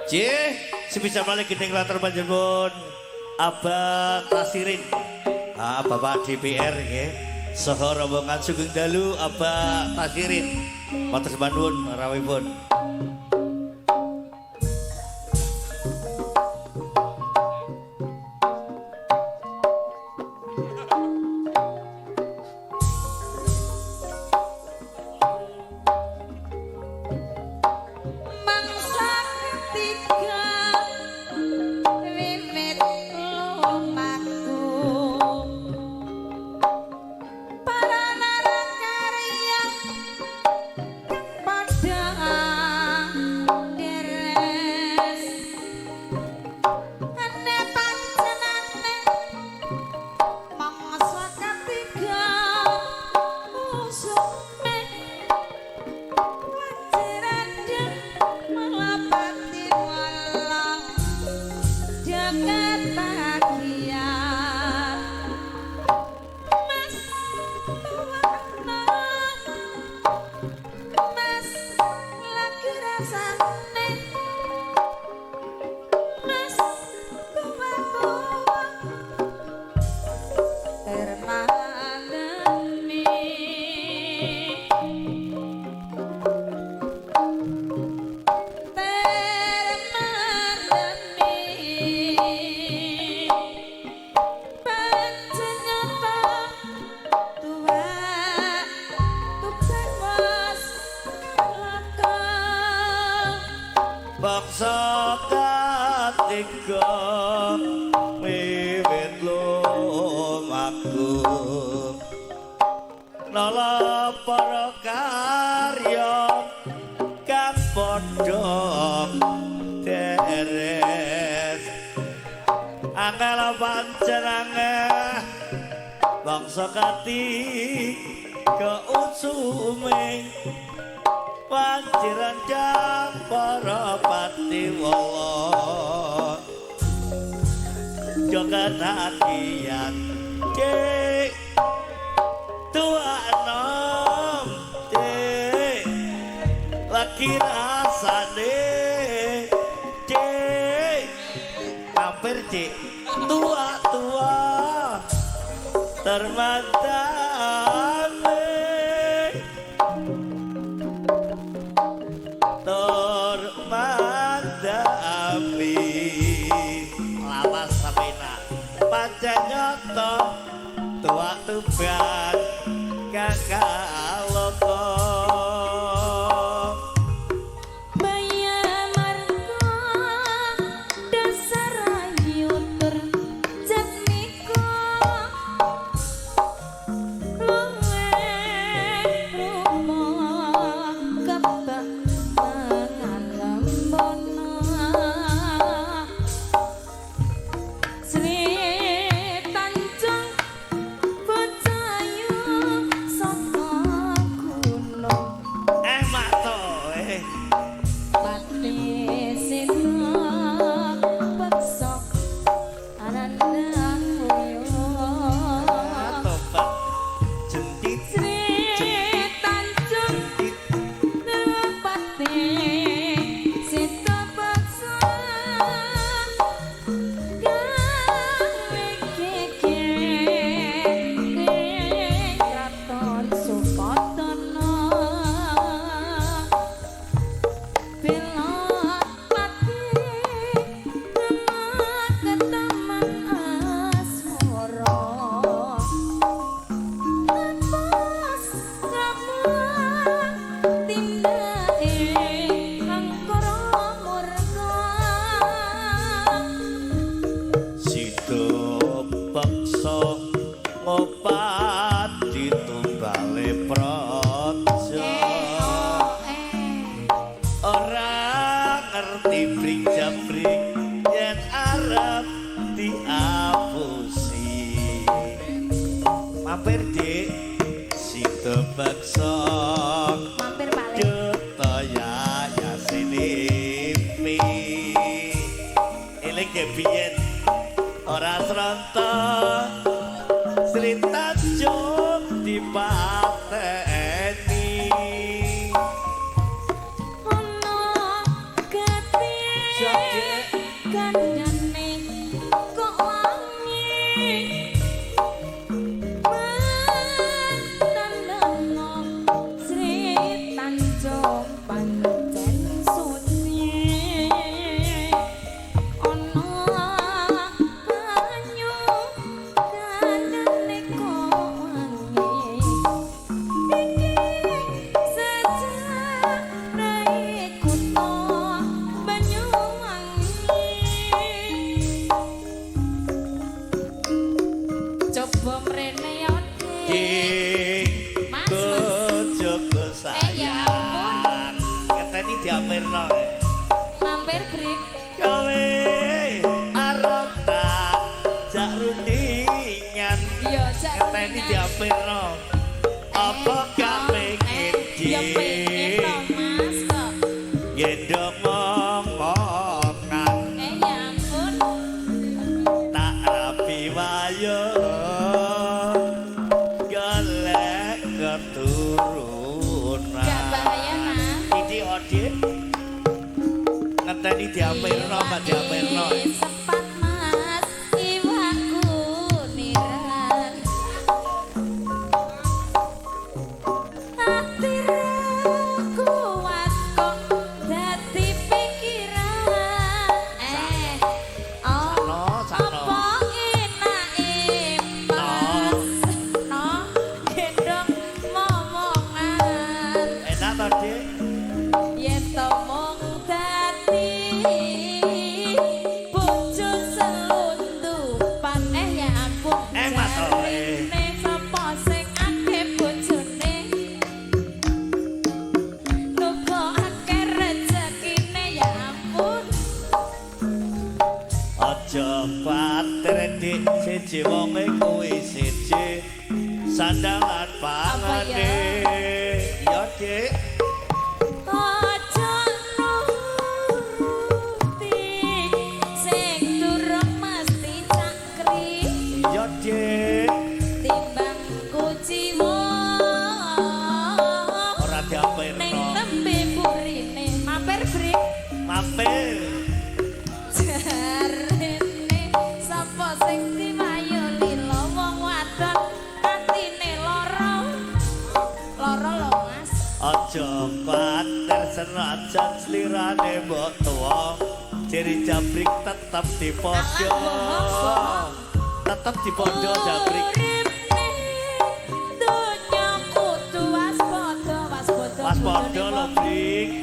Cih, sebisa malih gending latar panjenengan Abah Tasirin. Ah, Bapak DPR nggih. Saha rombongan sugeng dalu Abah Tasirin. Matur sembah nuwun rawuhipun. Mangsa ketiga wiwit lumaku para narakarya padha deres ane panjenane mangsa ketiga usume malapati walang jagat bahagia Mas tuwa Mas lagi rasane Mas tuwa tuwa termadani termadani panjenengan tua tukang was laka. Bangsa katiga wiwit lumaku nala para karya kang padha deres angel panjenengan bangsa katiga usume panjiran para patiwala ketagihan cek tua enom cek lagi rasane cek hampir cek tua tua termandame termandami lawas samena pancen nyata tua tuban kakaloko. Baya marga dasar ayu tur jatmika luwe rupa kebak pangalembana Sri Tanjung bocayu saka gunung Mato Pati sina peksa anandang yo tobat jentit Sri Tanjung jentit pati sita peksa gawe geger kraton Sukodono Bela pati ketaman asmara Atas kamu tindake angkara murka. Sida peksa ngopati tumbale praja ora ngerti bring jabring yen arep diapusi mampir dik sida peksa Mampir Pak Le. Juta ya yasinipi eling ge biyen ora sronto Sri Tanjung dipateni. Ono gati Siapa? Coba mrene yo, Dik. Dik, Mas, Mas. bojoku Eh, ya ampun. sayang. Ngeteni diampirno. Mampir Brik. Kowe arep tak jak rundingan. Iya, jak Ngeteni diampirno. Apa gak pengen, Ya pengen Dik? to, Mas kok. Gendong ngomongan. Eh, ya ampun. Tak rapi wayo golek keturunan. Gak bahaya, Mas. Iki Odi ngenteni diampirno, Mbak, diampirno. Iwake sepat, Mas, iwak kuniran. Ati ra kuat kok dadi pikiran. Eh, oh, Sakno, sakno. apa enake, Mas? No, gendong momongan. Enak to, Dik? Yen to mung dadi bojo selundupan. Eh, ya ampun. Eh, matoe. Jarene sapa sing akeh bojone, nuga akeh rezekine, ya ampun. Aja kuwatir, Dik, siji wonge kuwi siji sandangan pangane. Ya, Dik. Aja nuruti sing durung mesti cakri. Iya, Dik. Timbang kuciwa Ora ning diampirno. Tembe burine. Mampir Brik. Mampir. Jarene sapa sing diwayu lila, wong wadon atine lara lara lho, Mas. Aja kuwatir senajan slirane mbok tuwa. Jeri jabrik tetep dipodo. Alah, bohong, bohong. Tetep dipodo jabrik. Urip ning donya kudu waspada, waspada. Waspada lho, Brik.